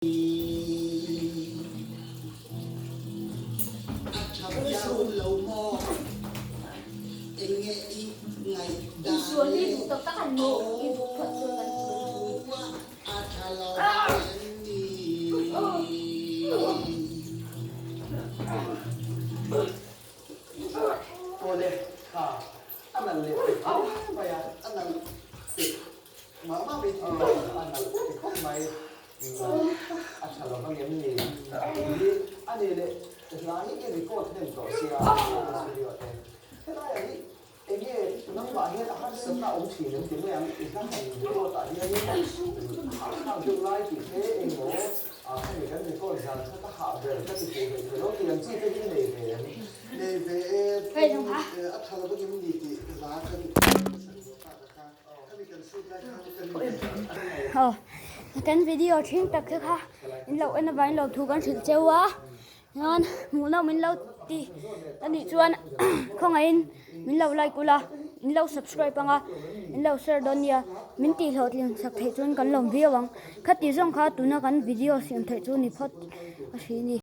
Insual hi duh tak tak an ni. I duh phawt chuan kan sual thin. A tha lo vang em ni? Hi a ni leh hla hi i record hnem tawh sia studio te. Helai ah hi enge nangmah hian a harsatna a awm thin em ti mai ang i hla han record ah hianin hahthlak deuh lai tih te engmaw khami kan record zan kha ka hah ber ka ti fuh hlei thei lo tih ang chi te hi i nei ve em? Nei ve e, a tha lo vang em ni tih hla kan sak zawh tak a kha. Aw kan video thin tak te kha in lo en avangin lo thu kan hrilh cheu a chuan hmuhnawm min lo ti anih chuan khawngaihin min lo like ula min lo subscribe anga min lo share dawn nia min tih hlawhtling sak theih chuan kan lawm viau ang khati zawng kha tuna kan video siam theih chu ni phawt a hri a ni.